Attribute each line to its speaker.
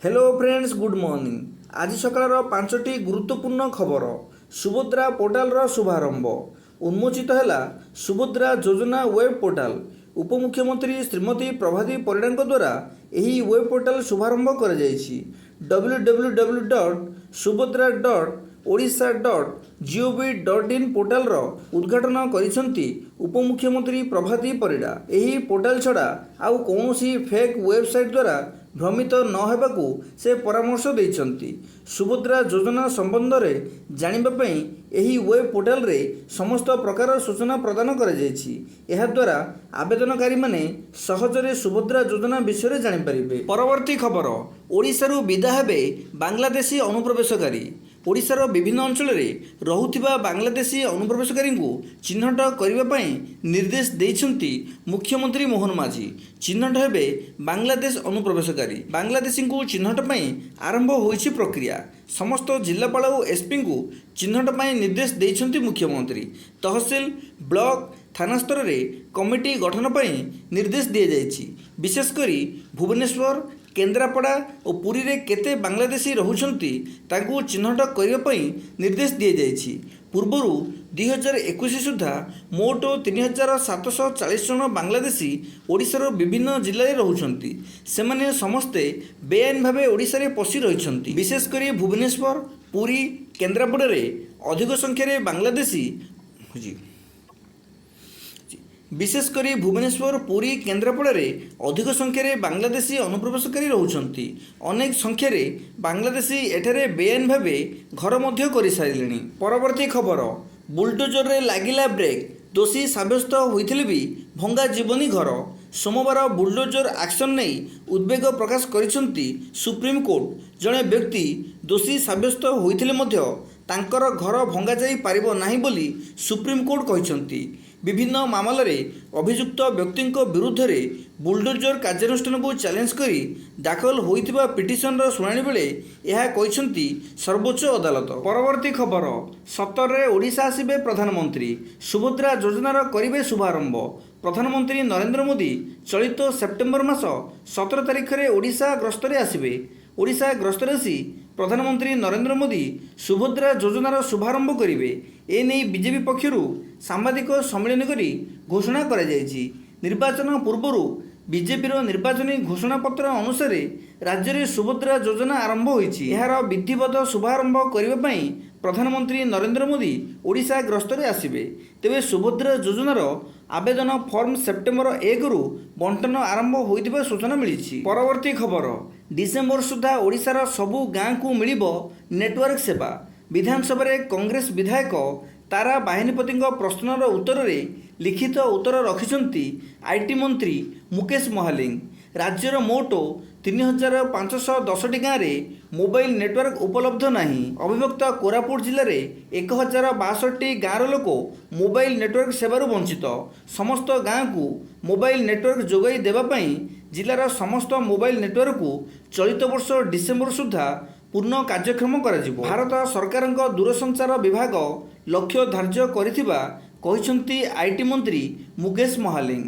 Speaker 1: Hello friends, good morning. ଆଜି ସକାଳର ପାଞ୍ଚଟି ଗୁରୁତ୍ୱପୂର୍ଣ୍ଣ ଖବର। ସୁଭଦ୍ରା ପୋର୍ଟାଲର ଶୁଭାରମ୍ଭ। ଉନ୍ମୋଚିତ ହେଲା ସୁଭଦ୍ରା ଯୋଜନା ୱେବ୍ ପୋର୍ଟାଲ। ଉପମୁଖ୍ୟମନ୍ତ୍ରୀ ଶ୍ରୀମତୀ ପ୍ରଭାତୀ ପରିଡ଼ାଙ୍କ ଦ୍ୱାରା ଏହି ୱେବ୍ ପୋର୍ଟାଲ ଶୁଭାରମ୍ଭ କରାଯାଇଛି। www.subhadra.odisha.gov.in ପୋର୍ଟାଲର ଉଦ୍ଘାଟନ କରିଛନ୍ତି ଉପମୁଖ୍ୟମନ୍ତ୍ରୀ ପ୍ରଭାତୀ ପରିଡ଼ା। ଏହି ପୋର୍ଟାଲ ଛଡ଼ା ଆଉ କୌଣସି ଫେକ୍ ୱେବସାଇଟ୍ ଦ୍ୱାରା ଭ୍ରମିତ ନ ହେବାକୁ ସେ ପରାମର୍ଶ ଦେଇଛନ୍ତି। ସୁଭଦ୍ରା ଯୋଜନା ସମ୍ବନ୍ଧରେ ଜାଣିବା ପାଇଁ ଏହି ୱେବ୍ ପୋର୍ଟାଲରେ ସମସ୍ତ ପ୍ରକାର ସୂଚନା ପ୍ରଦାନ କରାଯାଇଛି। ଏହାଦ୍ୱାରା ଆବେଦନକାରୀମାନେ ସହଜରେ ସୁଭଦ୍ରା ଯୋଜନା ବିଷୟରେ ଜାଣିପାରିବେ। ପରବର୍ତ୍ତୀ ଖବର, ଓଡ଼ିଶାରୁ ବିଦା ହେବେ ବାଂଲାଦେଶୀ ଅନୁପ୍ରବେଶକାରୀ। ଓଡ଼ିଶାର ବିଭିନ୍ନ ଅଞ୍ଚଳରେ ରହୁଥିବା ବାଂଲାଦେଶୀ ଅନୁପ୍ରବେଶକାରୀଙ୍କୁ ଚିହ୍ନଟ କରିବା ପାଇଁ ନିର୍ଦ୍ଦେଶ ଦେଇଛନ୍ତି ମୁଖ୍ୟମନ୍ତ୍ରୀ ମୋହନ ମାଝୀ। ଚିହ୍ନଟ ହେବେ ବାଂଲାଦେଶ ଅନୁପ୍ରବେଶକାରୀ। ବାଂଲାଦେଶୀଙ୍କୁ ଚିହ୍ନଟ ପାଇଁ ଆରମ୍ଭ ହୋଇଛି ପ୍ରକ୍ରିୟା। ସମସ୍ତ ଜିଲ୍ଲାପାଳ ଓ ଏସ୍ପିଙ୍କୁ ଚିହ୍ନଟ ପାଇଁ ନିର୍ଦ୍ଦେଶ ଦେଇଛନ୍ତି ମୁଖ୍ୟମନ୍ତ୍ରୀ। ତହସିଲ, ବ୍ଲକ, ଥାନା ସ୍ତରରେ କମିଟି ଗଠନ ପାଇଁ ନିର୍ଦ୍ଦେଶ ଦିଆଯାଇଛି। ବିଶେଷ କରି ଭୁବନେଶ୍ୱର, କେନ୍ଦ୍ରାପଡ଼ା ଓ ପୁରୀରେ କେତେ ବାଂଲାଦେଶୀ ରହୁଛନ୍ତି, ତାଙ୍କୁ ଚିହ୍ନଟ କରିବା ପାଇଁ ନିର୍ଦ୍ଦେଶ ଦିଆଯାଇଛି। ପୂର୍ବରୁ 2021 ସୁଦ୍ଧା ମୋଟ 3740 ଜଣ ବାଂଲାଦେଶୀ ଓଡ଼ିଶାର ବିଭିନ୍ନ ଜିଲ୍ଲାରେ ରହୁଛନ୍ତି। ସେମାନେ ସମସ୍ତେ ବେଆଇନ ଭାବେ ଓଡ଼ିଶାରେ ପଶି ରହିଛନ୍ତି। ବିଶେଷ କରି ଭୁବନେଶ୍ୱର, ପୁରୀ, କେନ୍ଦ୍ରାପଡ଼ାରେ ଅଧିକ ସଂଖ୍ୟାରେ ବାଂଲାଦେଶୀ। ବିଶେଷ କରି ଭୁବନେଶ୍ୱର, ପୁରୀ, କେନ୍ଦ୍ରାପଡ଼ାରେ ଅଧିକ ସଂଖ୍ୟାରେ ବାଂଲାଦେଶୀ ଅନୁପ୍ରବେଶକାରୀ ରହୁଛନ୍ତି। ଅନେକ ସଂଖ୍ୟାରେ ବାଂଲାଦେଶୀ ଏଠାରେ ବେଆଇନ ଭାବେ ଘର ମଧ୍ୟ କରିସାରିଲେଣି। ପରବର୍ତ୍ତୀ ଖବର, ବୁଲଡୋଜରରେ ଲାଗିଲା ବ୍ରେକ୍। ଦୋଷୀ ସାବ୍ୟସ୍ତ ହୋଇଥିଲେ ବି ଭଙ୍ଗା ଯିବନି ଘର। ସୋମବାର ବୁଲଡୋଜର ଆକ୍ସନ ନେଇ ଉଦବେଗ ପ୍ରକାଶ କରିଛନ୍ତି ସୁପ୍ରିମକୋର୍ଟ। ଜଣେ ବ୍ୟକ୍ତି ଦୋଷୀ ସାବ୍ୟସ୍ତ ହୋଇଥିଲେ ମଧ୍ୟ ତାଙ୍କର ଘର ଭଙ୍ଗାଯାଇ ପାରିବ ନାହିଁ ବୋଲି ସୁପ୍ରିମକୋର୍ଟ କହିଛନ୍ତି। ବିଭିନ୍ନ ମାମଲାରେ ଅଭିଯୁକ୍ତ ବ୍ୟକ୍ତିଙ୍କ ବିରୁଦ୍ଧରେ ବୁଲଡୋଜର କାର୍ଯ୍ୟାନୁଷ୍ଠାନକୁ ଚ୍ୟାଲେଞ୍ଜ କରି ଦାଖଲ ହୋଇଥିବା ପିଟିସନର ଶୁଣାଣି ବେଳେ ଏହା କହିଛନ୍ତି ସର୍ବୋଚ୍ଚ ଅଦାଲତ। ପରବର୍ତ୍ତୀ ଖବର, 17ରେ ଓଡ଼ିଶା ଆସିବେ ପ୍ରଧାନମନ୍ତ୍ରୀ, ସୁଭଦ୍ରା ଯୋଜନାର କରିବେ ଶୁଭାରମ୍ଭ। ପ୍ରଧାନମନ୍ତ୍ରୀ ନରେନ୍ଦ୍ର ମୋଦି ଚଳିତ ସେପ୍ଟେମ୍ବର ମାସ 17 ତାରିଖରେ ଓଡ଼ିଶା ଗସ୍ତରେ ଆସିବେ। ଓଡ଼ିଶା ଗସ୍ତରେ ଆସି ପ୍ରଧାନମନ୍ତ୍ରୀ ନରେନ୍ଦ୍ର ମୋଦି ସୁଭଦ୍ରା ଯୋଜନାର ଶୁଭାରମ୍ଭ କରିବେ। ଏନେଇ ବିଜେପି ପକ୍ଷରୁ ସାମ୍ବାଦିକ ସମ୍ମିଳନୀ କରି ଘୋଷଣା କରାଯାଇଛି। ନିର୍ବାଚନ ପୂର୍ବରୁ ବିଜେପିର ନିର୍ବାଚନୀ ଘୋଷଣାପତ୍ର ଅନୁସାରେ ରାଜ୍ୟରେ ସୁଭଦ୍ରା ଯୋଜନା ଆରମ୍ଭ ହୋଇଛି। ଏହାର ବିଧିବଦ୍ଧ ଶୁଭାରମ୍ଭ କରିବା ପାଇଁ ପ୍ରଧାନମନ୍ତ୍ରୀ ନରେନ୍ଦ୍ର ମୋଦି ଓଡ଼ିଶା ଗସ୍ତରେ ଆସିବେ। ତେବେ ସୁଭଦ୍ରା ଯୋଜନାର ଆବେଦନ ଫର୍ମ ସେପ୍ଟେମ୍ବର 1ରୁ ବଣ୍ଟନ ଆରମ୍ଭ ହୋଇଥିବା ସୂଚନା ମିଳିଛି। ପରବର୍ତ୍ତୀ ଖବର, ଡିସେମ୍ବର ସୁଦ୍ଧା ଓଡ଼ିଶାର ସବୁ ଗାଁକୁ ମିଳିବ ନେଟୱାର୍କ ସେବା। ବିଧାନସଭାରେ କଂଗ୍ରେସ ବିଧାୟକ ତାରା ବାହିନୀପତିଙ୍କ ପ୍ରଶ୍ନର ଉତ୍ତରରେ ଲିଖିତ ଉତ୍ତର ରଖିଛନ୍ତି IT ମନ୍ତ୍ରୀ ମୁକେଶ ମହାଲିଙ୍ଗ। ରାଜ୍ୟର ମୋଟ 3510ଟି ଗାଁରେ ମୋବାଇଲ ନେଟୱାର୍କ ଉପଲବ୍ଧ ନାହିଁ। ଅବିଭକ୍ତ କୋରାପୁଟ ଜିଲ୍ଲାରେ 1062ଟି ଗାଁର ଲୋକ ମୋବାଇଲ ନେଟୱାର୍କ ସେବାରୁ ବଞ୍ଚିତ। ସମସ୍ତ ଗାଁକୁ ମୋବାଇଲ ନେଟୱାର୍କ ଯୋଗାଇ ଦେବା ପାଇଁ ଜିଲ୍ଲାର ସମସ୍ତ ମୋବାଇଲ ନେଟୱାର୍କକୁ ଚଳିତ ବର୍ଷ ଡିସେମ୍ବର ସୁଦ୍ଧା ପୂର୍ଣ୍ଣ କାର୍ଯ୍ୟକ୍ଷମ କରାଯିବ। ଭାରତ ସରକାରଙ୍କ ଦୂରସଞ୍ଚାର ବିଭାଗ ଲକ୍ଷ୍ୟ ଧାର୍ଯ୍ୟ କରିଥିବା କହିଛନ୍ତି IT ମନ୍ତ୍ରୀ ମୁକେଶ ମହାଲିଙ୍ଗ।